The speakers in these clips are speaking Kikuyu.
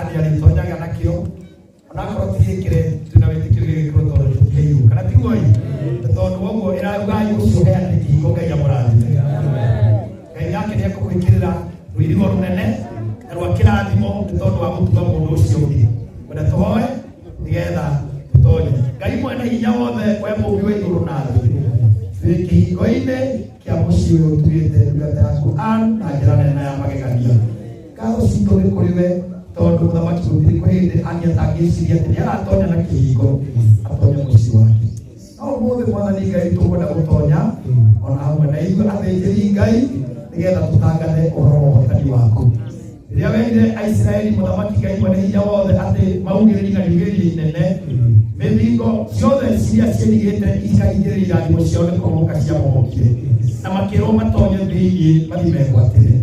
Anne arĩtonyaga nakĩo onakorwo ti gĩkĩre twĩna wĩtĩkio gĩgĩkĩrwo tondũ tũtiheirwo kana tiguo ĩ tondũ woguo ĩrauga ũcio ũheanĩte kĩhingo Ngai amũrathime. Ngai nake nĩ ekũgwĩkĩrĩra rũirigo rũnene na rwa kĩrathimo nĩ tondũ wa gũtuga mũndũ ũcio ũngĩ. Kwenda tũhoe nĩgetha tũtonye. Ngai mwene hinya wothe we mũmbi wa igũrũ na thĩ, twĩ kĩhingo-inĩ kĩa mũciĩ ũyũ ũtuĩte ndungata yaku Ann na njĩra nene na ya magegania. Ngatho citũ nĩ kũrĩ we tondũ mũthamaki gũtirĩ kwĩ hĩndĩ Ann atangĩciria atĩ nĩ aratonya na kĩhingo atonye mũciĩ wake. No ũmũthĩ mwathani Ngai tũkwenda gũtonya ona hamwe na ithuĩ athĩnjĩri Ngai nĩgetha tũtangathe ũhoro wa ũhotani waku. Rĩrĩa werire Aisiraeli mũthamaki Ngai mwene hinya wothe atĩ maugĩrĩrie na riugĩrĩria inene, mĩthingo ciothe ciria ciĩrigĩte ikaingĩrĩria irathimo ciao nĩ kũmomoka ciamomokire, na makĩrwo matonye thĩinĩ mathiĩ megwatĩre.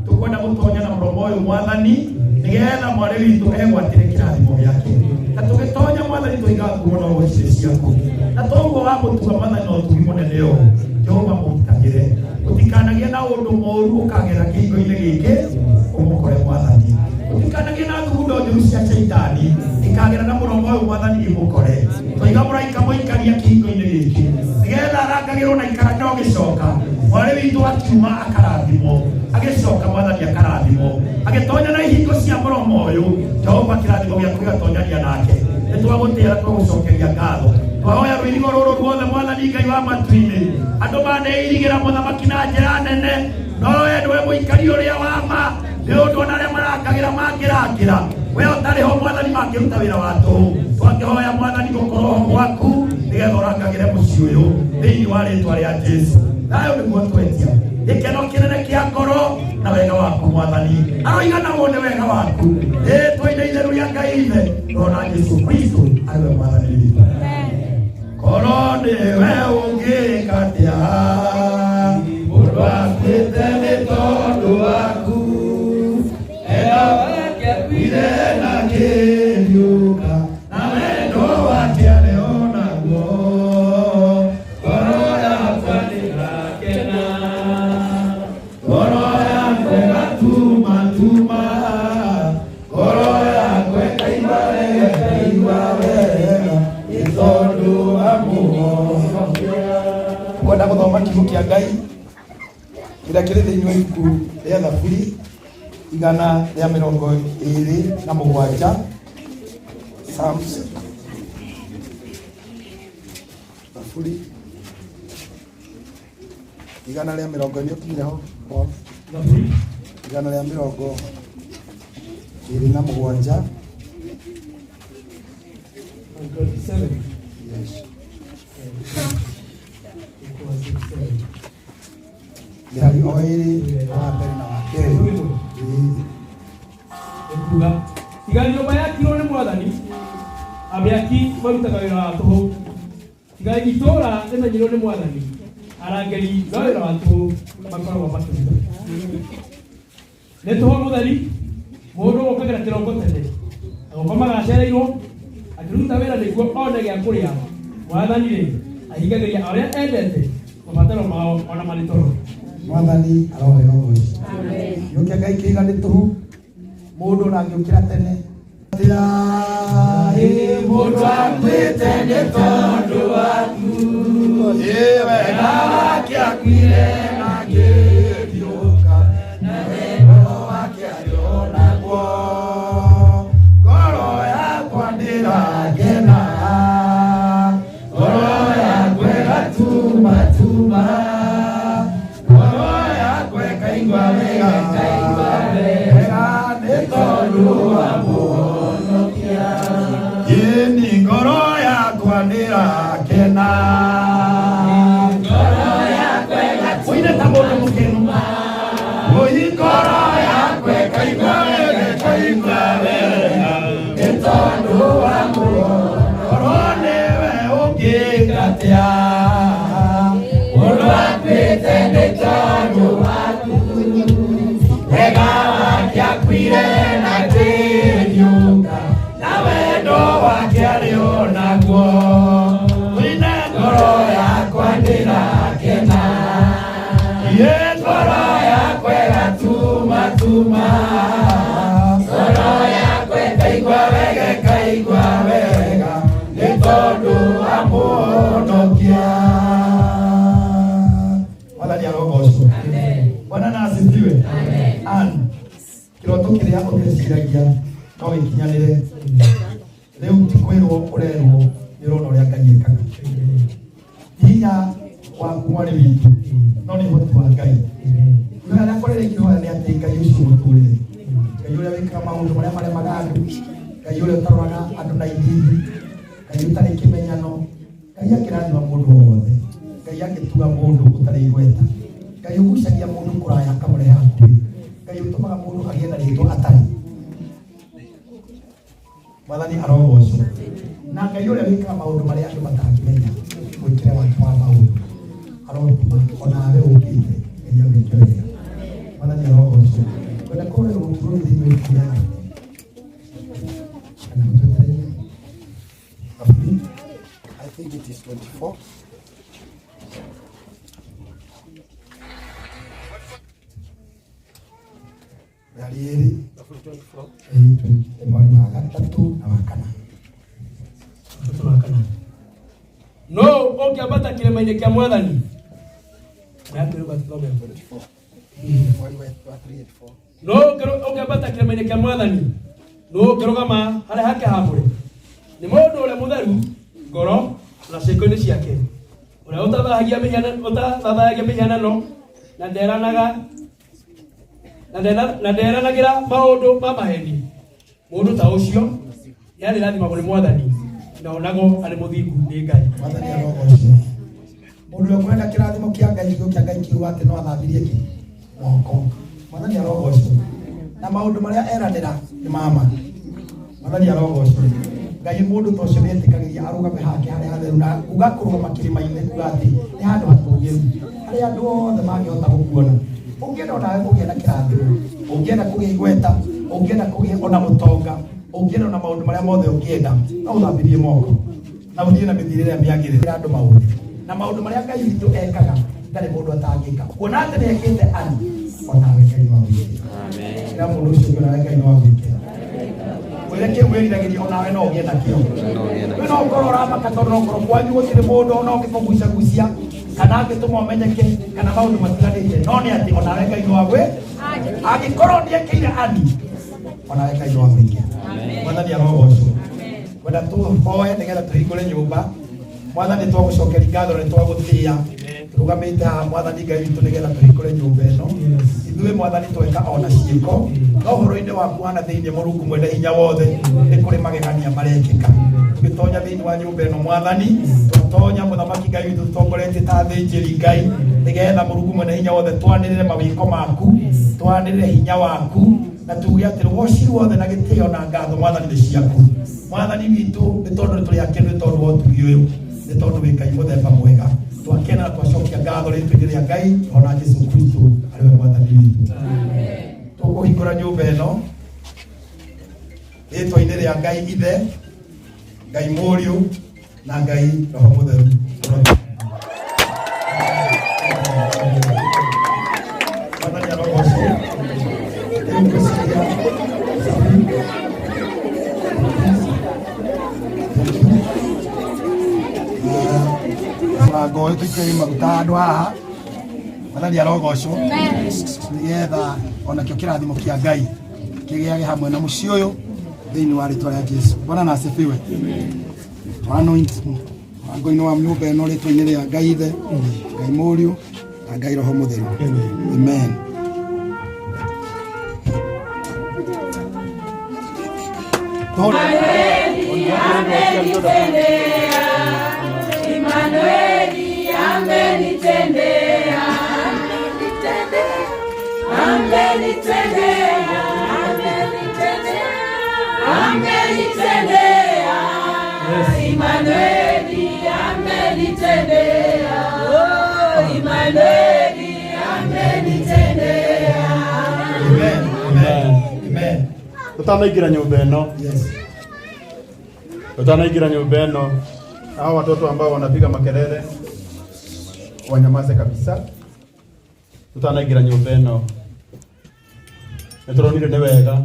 Tũkwenda gũtonya na mũromo ũyũ mwathani nĩgetha mwarĩ witũ egwatĩre kĩrathimo gĩake. Na tũgĩtonya mwathani tũigaga kuo na ũgocire ciaku. Na toguo wamũtuga mwathani na ũtugi mũnene ũũ, Jehova mũgitagĩre. Gũtikanagĩe na ũndũ mũũru ũkagera kĩhingo-inĩ gĩkĩ ũmũkore mwathani. Gũtikanagĩe na thugundo njũru cia caitani ikagera na mũromo ũyũ mwathani imũkore. Twaiga mũraika mũikaria kĩhingo-inĩ gĩkĩ nĩgetha arangagĩrwo na ikara no gĩcoka mwarĩ witũ akiuma akarathimwo agĩcoka mwathani akarathimwo agĩtonya na ihingo cia mũromo ũyũ Jehova kĩrathimo gĩaku gĩgatonyania nake. Nĩ twagũtĩĩa na twagũcokeria ngatho. Twahoya rũirigo rũrũ ruothe mwathani Ngai wa matu-inĩ andũ maneirigĩra mũthamaki na njĩra nene no we nĩwe mũikari ũrĩa wa ma nĩ ũndũ ona arĩa marangagĩra mangĩrangĩra we ũtarĩ ho mwathani mangĩruta wĩra wa tũhũ. Twakĩhoya mwathani gũkorwo ho gwaku nĩgetha ũrangagĩre mũciĩ ũyũ thĩinĩ wa rĩtwa rĩa Jesu. Thayũ nĩguo twetia gĩkeno kĩnene kĩa ngoro na wega waku mwathani aroiganagwo nĩ wega waku rĩtwa-inĩ itheru rĩa Ngai ithe rona Jesu Kristo arĩ we mwathani witũ. Korwo nĩwe ũngĩka atĩa mũndũ akuĩte nĩ tondũ waku enda wake akuire na kĩriũka na wendo wake arĩ o naguo ngoro yakwa nĩrakena ngoro yakwa ĩgatumatuma ngoro yakwa ĩkaigua wega ĩkaigua wega nĩ tondũ wa mũhonokia. Ngwenda gũthoma kiugo kĩa Ngai kĩrĩa kĩrĩ thĩinĩ wa ibuku rĩa Thaburi 127, Psalms, Thaburi 140 ũkinyire ho Paul? Thaburi 127. 27. Yes. Mĩhari o ĩrĩ wa mbere na wa kerĩ. Ĩĩ. Ekuga tiga nyũmba yakirwo nĩ mwathani amĩaki marutaga wĩra wa tũhũ tiga itũũra rĩmenyerwo nĩ mwathani arangĩri no wĩra wa tũhũ makoragwo makĩruta. Nĩ tũhũ mũtheri mũndũ ũkagĩra kĩroko tene agokomaga acereirwo akĩruta wĩra nĩguo one gĩa kũrĩa. Mwathani rĩ ahingagĩria arĩa endete mabataro mao ona marĩ toro. Mwathani aroheo ũgoci. Kiugo kĩa Ngai kĩiga nĩ tũhũ mũndũ ona angĩũkĩra tene. Mũndũ akuĩte nĩ tondũ waku ĩ wega wake akuire na akĩriũka na wendo wake arĩ o naguo ngoro yakwa ndĩrakena ngoro yakwa ĩgatumatuma ngoro yakwa ĩkaigua wega wega nĩ tondũ wa mũhonokia. Ĩni ngoro yakwa ndĩrakena ũine ta mũndũ mũkenu ũi ngoro yakwa ĩkaigua wega ĩkaigua wega nĩ tondũ wa mũhonokia. Korwo nĩwe ũngĩka atĩa mũndũ akuĩte nĩ tondũ waku wega wake akuire na akĩriũka na wendo wake arĩ o naguo. Tũine ngoro Kĩrĩa ũteciragia no gĩkinyanĩre. Rĩu ti kwĩrwo ũrerwo, nĩ ũrona ũrĩa Ngai ekaga. Ti hinya waku mwarĩ witũ, no nĩ ũhoti wa Ngai. Ihoya rĩakwa rĩrĩa ingĩhoya nĩ atĩ Ngai ũcio ũgũtũrĩre, Ngai ũrĩa wĩkaga maũndũ marĩa maremaga andũ, Ngai ũrĩa ũtaroraga andũ na ithithi, Ngai ũtarĩ kĩmenyano, Ngai akĩrathima mũndũ o wothe, Ngai angĩtuga mũndũ ũtarĩ igweta, Ngai ũgucagia mũndũ kũraya akamũrehe hakuhĩ, Ngai ũtũmaga mũndũ agĩe na rĩtwa atarĩ. Mwathani arogocwo. Na Ngai ũrĩa wĩkaga maũndũ marĩa andũ matangĩmenya mwĩkĩre wake wa maũndũ arotũma onawe ũkĩte Ngai agwĩke wega. Mwathani arogocwo. Kwenda korwo rũrũ thĩinĩ wa ibuku rĩa kana ũtwetereire. I think it is 24. Mĩhari ĩrĩ ĩĩ, mweri wa gatatũ na wa kana. Gatatũ na kana. No ũngĩambata kĩrĩma-inĩ kĩa mwathani Mwĩhakeru gathome. Mweri wa 3 and 4. No ũngĩambata kĩrĩma-inĩ kĩa mwathani no ũngĩrũgama harĩa hake hamũre nĩ mũndũ ũrĩa mũtheru ngoro na ciĩko-inĩ ciake ũrĩa ũtathahagia ũtathathayagia mĩhianano na nderanaga na nderanagĩra maũndũ ma maheni mũndũ ta ũcio nĩarĩrathimagwo nĩ mwathani na onagwo arĩ mũthingu nĩ Ngai. Mwathani arogocwo. Mũndũ ũrĩa ũkwenda kĩrathimo kĩa Ngai, kiugo kĩa Ngai kiuga atĩ no athambirie kĩ moko. Mwathani arogocwo. Na maũndũ marĩa eranĩra nĩ mama. Mwathani arogocwo. Ngai mũndũ ta ũcio nĩetĩkagĩria arũgame hake harĩa hatheru na kuga kũrũgama kĩrĩma-inĩ kuga atĩ nĩ handũ hatũgĩru harĩa andũ othe mangĩhota gũkuona. Ũngĩenda onawe kũgĩa na kĩrathimo, ũngĩenda kũgĩa igweta, ũngĩenda kũgĩa ona ũtonga, ũngĩenda ona maũndũ marĩa mothe ũngĩenda, no ũthambirie moko na ũthiĩ na mĩthiĩre ĩrĩa mĩagĩrĩru ya andũ maũndũ na maũndũ marĩa Ngai witũ ekaga ndarĩ mũndũ atangĩka. Kuona atĩ nĩ ekĩte ani, onawe Ngai no agwĩke. Ĩra mũndũ ũcio ũngĩ onawe Ngai no agwĩke. Mwĩre kĩu wĩriragĩria onawe no ũgĩe nakĩo. We no ũkorwo ũramaka tondũ no ũkorwo kwanyu gũtirĩ mũndũ ona ũngĩkũgucagucia kana angĩtũma ũmenyeke kana maũndũ matiganĩte, no nĩ atĩ onawe Ngai no agwĩ angĩkorwo nĩekĩire ani, onawe Ngai no agwĩke. Mwathani arogocwo. Kwenda tũhoe nĩgetha tũhingũre nyũmba. Mwathani twagũcokeria ngatho nĩ twagũtĩĩa tũrũgamĩte haha Mwathani Ngai witũ nĩgetha tũhingũre nyũmba ĩno. Ithuĩ Mwathani tweka ona ciĩko, no ũhoro-inĩ waku wa na thĩinĩ Mũrungu mwene hinya wothe nĩ kũrĩ magegania marekĩka. Tũgĩtonya thĩinĩ wa nyũmba ĩno Mwathani, twatonya Mũthamaki Ngai witũ tũtongoretie ta athĩnjĩri Ngai nĩgetha Mũrungu mwene hinya wothe twanĩrĩre mawĩko maku, twanĩrĩre hinya waku na tuge atĩ rũgoci ruothe na gĩtĩo na ngatho Mwathani nĩ ciaku. Mwathani witũ nĩ tondũ nĩ tũrĩ akenu nĩ tondũ wa ũtugi ũyũ, nĩ tondũ wĩ Ngai mũthemba mwega. Twakena na twacokia ngatho rĩtwa-inĩ rĩa Ngai ona Jesu Kristo arĩ we Mwathani witũ. Tũkũhingũra nyũmba ĩno rĩtwa-inĩ rĩa Ngai Ithe, Ngai Mũriũ na Ngai Roho Mũtheru. Mwathani arogocwo. Rĩu ngwĩciria mũrango ũyũ tũitĩrĩrie maguta handũ haha. Mwathani arogocwo nĩgetha onakĩo kĩrathimo kĩa Ngai kĩgĩage hamwe na mũciĩ ũyũ thĩinĩ wa rĩtwa rĩa Jesu. Bwana na asifiwe. Anoint mũrango-inĩ wa nyũmba ĩno rĩtwa-inĩ rĩa Ngai Ithe, Ngai Mũriũ na Ngai Roho Mũtheru. Amen. Emanueli amenitendea, amenitendea, amenitendea, amenitendea. Emanueli amenitendea, oh, Emanueli amenitendea. Amen. Amen. Amen. Tutanaingira nyumba ĩno. Yes. Tutanaingira nyumba ĩno, hao watoto ambao wanapiga makelele wanyamaze kabisa. Tutanaingira nyumba ĩno nĩ tũronire nĩ wega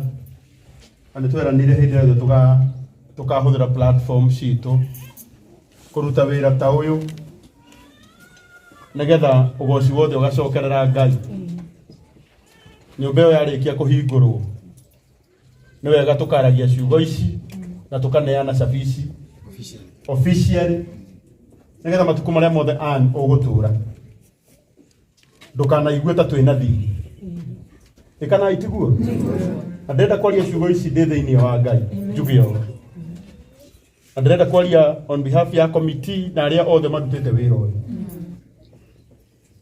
na nĩ tweranire hĩndĩ ĩrĩa tũkahũthĩra platform citũ kũruta wĩra ta ũyũ nĩgetha ũgoci wothe ũgacokerera Ngai. Nyũmba ĩyo yarĩkia kũhingũrwo. Nĩ wega tũkaragia ciugo ici na tũkaneana cabi ici officially nĩgetha matukũ marĩa mothe Ann ũgũtũra ndũkanaigue ta twĩna thiri. Ĩkana itiguo na ndĩrenda kwaria ciugo ici ndĩ thĩinĩ wa Ngai njuge ũũ, na ndĩrenda kwaria on behalf ya committee na arĩa othe marutĩte wĩra ũyũ,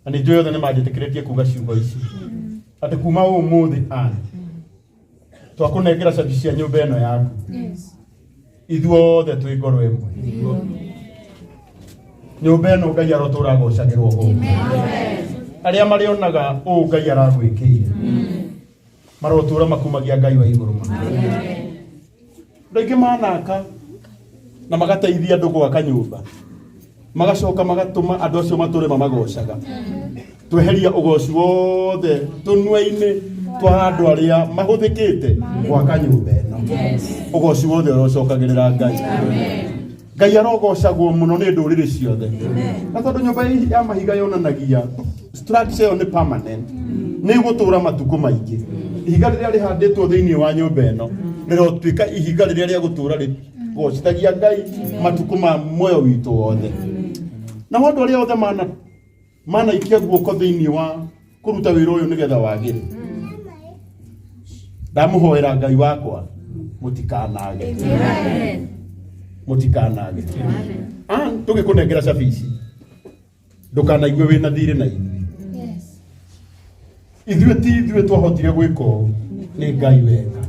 na nĩ njũĩ othe nĩ manjĩtĩkĩrĩtie kuga ciugo ici atĩ kuma ũmũthĩ Ann twakũnengera cabi cia nyũmba ĩno yaku, ithuothe twĩ ngoro ĩmwe. Nyũmba ĩno Ngai arotũra agocagĩrwo gũkũ, arĩa marĩonaga ũũ Ngai aragwĩkĩire marotũra makumagia Ngai wa igũrũ mũno. Andũ aingĩ manaka na magateithia andũ gwaka nyũmba, magacoka magatũma andũ acio matũre mamagocaga. Tweheria ũgoci wothe tũnua-inĩ twa andũ arĩa mahũthĩkĩte gwaka nyũmba ĩno, ũgoci wothe ũrocokagĩrĩra Ngai. Ngai arogocagwo mũno nĩ ndũrĩrĩ ciothe. Na tondũ nyũmba ya mahiga yonanagia structure ĩyo nĩ permanent, nĩ ĩgũtũra matukũ maingĩ, ihiga rĩrĩa rĩhandĩtwo thĩinĩ wa nyũmba ĩno rĩrotuĩka ihiga rĩrĩa rĩa gũtũra rĩgocithagia Ngai matukũ ma muoyo witũ wothe. Nao andũ arĩa othe mana manaikia guoko thĩinĩ wa kũruta wĩra ũyũ nĩgetha wagĩre, ndamũhoera Ngai wakwa mũtikanage, mũtikanage. Tũgĩkũnengera cabi ici ndũkanaigue wĩna thirĩ na ithuĩ. Ithuĩ ti ithuĩ twahotire gwĩka ũũ, nĩ Ngai weka,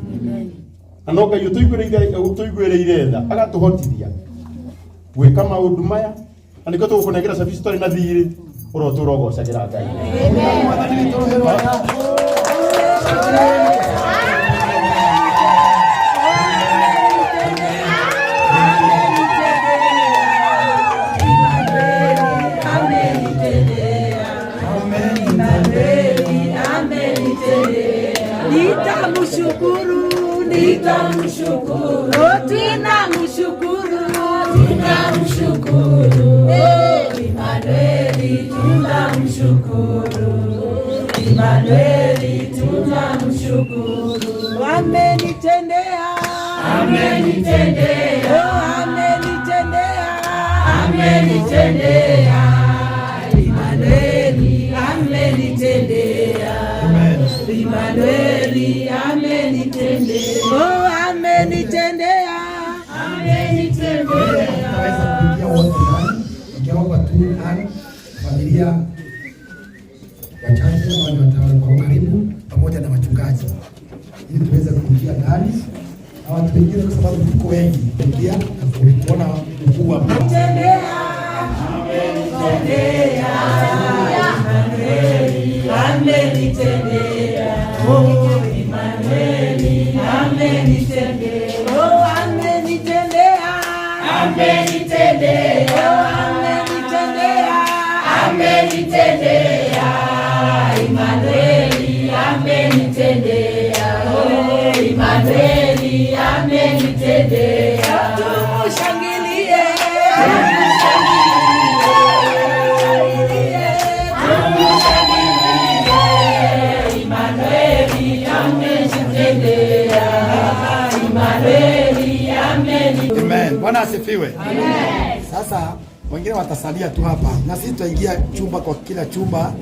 na no Ngai ũtũiguĩrĩire tha agatũhotithia gwĩka maũndũ maya, na nĩkĩo tũgũkũnengera cabi ici tũtarĩ na thirĩ. Ũrotũra ũgocagĩra Ngai. Mwathani witũ rũhĩ rwega. Nitamshukuru, nitamshukuru, tunamshukuru, tunamshukuru, Emmanueli, tunamshukuru, Emmanueli, tunamshukuru. Amenitendea, Amenitendea, oh, amenitendea, amenitendea, Emmanueli, amenitendea, Emmanueli, amenitendea, oh, amenitendea. Amenitendea. Tutaweza kuingia wote ndani, nikiomba tu ndani familia wachache ambao ni watawala kwa ukaribu pamoja na wachungaji, ili tuweze kuingia ndani na watu wengine, kwa sababu tuko wengi, kuingia na kuona ukuu wa Mungu. Amenitendea, amenitendea, oh Emmanueli, amenitendea, Oh, amenitendea, amenitendea, oh, amenitendea, amenitendea, Emmanueli, amenitendea, oh Emmanueli, amenitendea. Tumushangilie, Emmanueli, amenitendea, Emmanueli, amenitendea. Amen. Bwana asifiwe. Sasa wengine watasalia tu hapa na sisi tutaingia chumba kwa kila chumba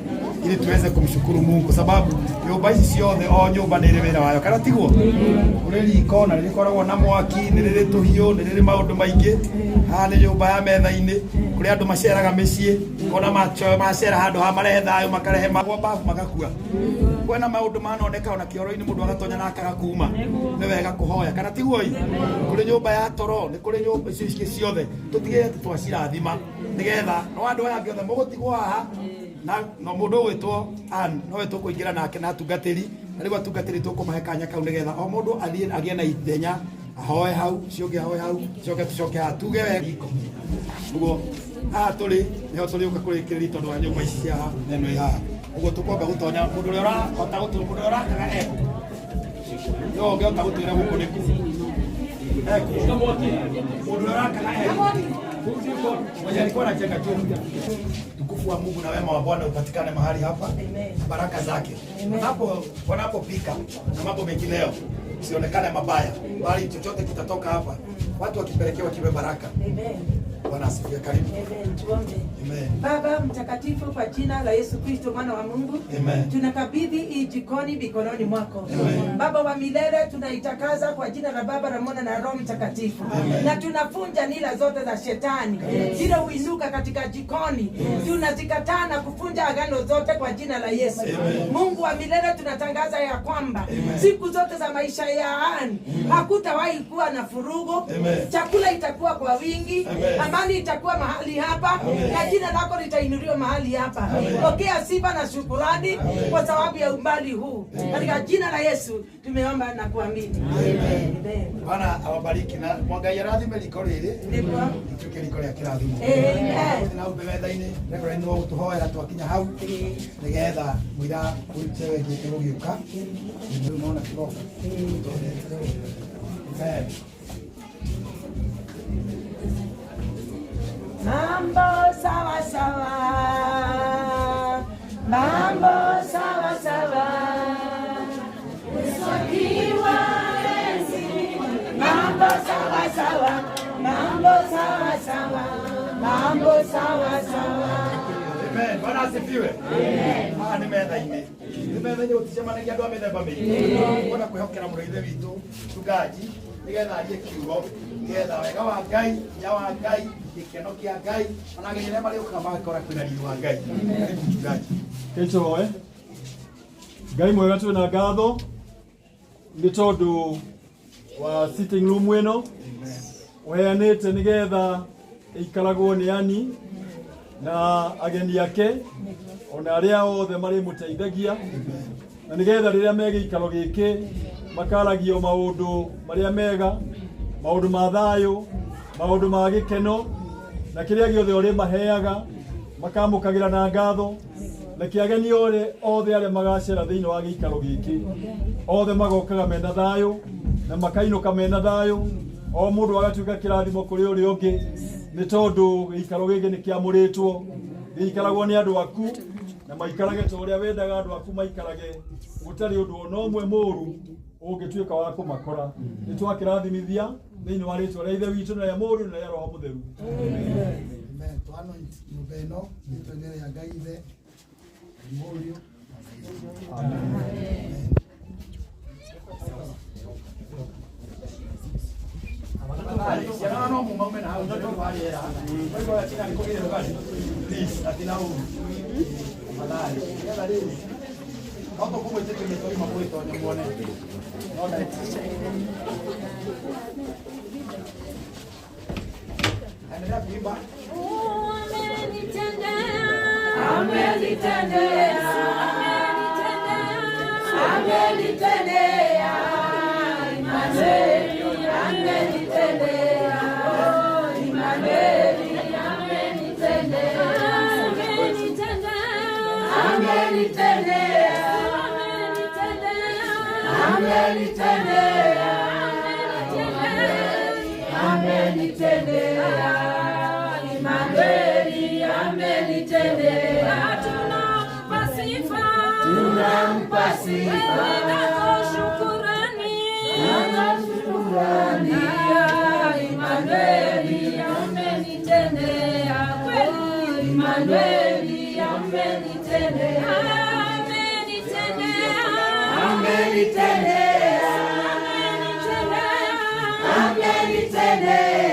ili tuweze kumshukuru Mungu, kwa sababu nyumba ici ciothe o nyumba nĩ ĩrĩ wĩra wayo, kana tiguo? Kũrĩ riko na rĩkoragwo na mwaki, nĩ rĩrĩ tũhiũ, nĩ rĩrĩ maũndũ maingĩ. Haha nĩ nyũmba ya metha-inĩ kũrĩa andũ maceraga mĩciĩ, kona macera handũ ha marehe thayũ makarehe magwa babu magakua. Kwĩna maũndũ manoneka ona kĩoro-inĩ mũndũ agatonya na akaga kuma. Nĩ wega kũhoya, kana tiguo? Ĩ kũrĩ nyũmba ya toro, nĩ kũrĩ nyũmba icio ingĩ ciothe, tũtigĩrĩre atĩ twacirathima nĩgetha no andũ aya angĩ othe mũgũtigwo haha na no mũndũ ũgwĩtwo Ann nowe tũkũingĩra nake na atungatĩri, na rĩu atungatĩri tũkũmahe kanya kau nĩgetha o mũndũ athiĩ agĩe na ithenya, ahoe hau, ũcio ũngĩ ahoe hau, coke tũcoke haha tuge wega ũguo. Haha tũrĩ nĩho tũrĩũka kũrĩkĩrĩria tondũ wa nyũmba ici cia haha na ĩno ĩ haha. Ũguo tũkwamba gũtonya mũndũ ũrĩa ũrahota gũtũ, mũndũ ũrĩa ũrakaga ekũ no ũngĩhota gũtwĩra gũkũ nĩkũ ekũ, mũndũ ũrĩa ũrakaga ekũ mwenye alikuwa anacheka tu. Utukufu wa Mungu na wema wa Bwana upatikane mahali hapa, baraka zake wanapo wanapopika na mambo mengineyo. Usionekane mabaya, bali chochote kitatoka hapa watu wakipelekewa kiwe baraka. Amen. Bwana asifiwe. Karibu. Amen. Tuombe. Amen. Baba mtakatifu, kwa jina la Yesu Kristo mwana wa Mungu, Amen. tunakabidhi hii jikoni mikononi mwako. Amen. Baba wa milele, tunaitakaza kwa jina la Baba na Mwana na Roho Mtakatifu. Amen. Na tunafunja nila zote za shetani zile huinuka katika jikoni, tunazikataa na kufunja agano zote kwa jina la Yesu. Amen. Mungu wa milele, tunatangaza ya kwamba siku zote za maisha ya Ann hakutawahi kuwa na furugu. Amen. Chakula itakuwa kwa wingi. Amen. Amani itakuwa mahali hapa na jina lako litainuliwa mahali hapa. Pokea sifa na shukurani kwa sababu ya umbali huu. Katika jina la Yesu tumeomba na kuamini. Amen. Bwana awabariki na mwangai arathime riko rĩrĩ Nĩguo. rĩtuĩke riko rĩa kĩrathimo. Amen. Na hau metha-inĩ Reverend no gũtũhoera twakinya hau nĩgetha mũira ũrute wengĩte gũgĩũka rĩu nona kĩroka. Amen. Mambo sawa sawa. Mambo sawa sawa. Mambo sawa sawa. Mambo sawa sawa. Mambo sawa sawa. Amen. Bwana asifiwe. Haha nĩ metha-inĩ. Nĩ metha-inĩ gũticemanagia andũ a mĩthemba mĩingĩ. Kwenda kwĩhokera mũrũ ithe witũ mchungaji nĩgetha arie kiugo nĩgetha wega wa Ngai, hinya wa Ngai, gĩkeno kĩa Ngai ona ageni arĩa marĩũkaga magakora kwĩna riri wa Ngai. Karibu mchungaji. Kĩtũhoe. Ngai mwega twĩna ngatho nĩ tondũ wa sitting room ĩno ũheanĩte nĩgetha ĩikaragwo nĩ ani na ageni ake ona arĩa othe marĩmũteithagia na nĩgetha rĩrĩa me gĩikaro gĩkĩ makaragio maũndũ marĩa mega, maũndũ ma thayũ, maũndũ ma gĩkeno na kĩrĩa gĩothe ũrĩmaheaga makamũkagĩra na ngatho reke ageni othe arĩa magacera thĩinĩ wa gĩikaro gĩkĩ othe magokaga mena thayũ na makainũka mena thayũ o mũndũ agatuĩka kĩrathimo kũrĩ ũrĩa ũngĩ nĩ tondũ gĩikaro gĩkĩ nĩ kĩamũrĩtwo gĩikaragwo nĩ andũ aku na maikarage ta ũrĩa wendaga andũ aku maikarage gũtarĩ ũndũ ona ũmwe mũũru ũngĩtuĩka wa kũmakora nĩ twakĩrathimithia thĩinĩ wa rĩtwa rĩa Ithe witũ na rĩa Mũriũ na rĩa Roho Mũtheru. Amen. Twanoint nyũmba ĩno rĩtwa-inĩ rĩa Ngai Ithe, Mũriũ na Amen. Ciana no mumaume na hau tondũ wa rĩera. Koguo tina nĩ kũgĩre rũgari. Please, atina ũru. Tafadhali. Nĩgetha rĩrĩ. No tũkũmwĩtĩkĩria twauma mũgĩtonya muone. No endelea kuimba. Amenitendea, amenitendea, Emmanuel, amenitendea, Emmanuel, amenitendea, amenitendea, amenitendea, amenitendea, Emmanuel, amenitendea. Tunampa sifa na shukrani, Emmanuel, amenitendea kweli, Emmanuel, amenitendea, amenitendea, amenitendea,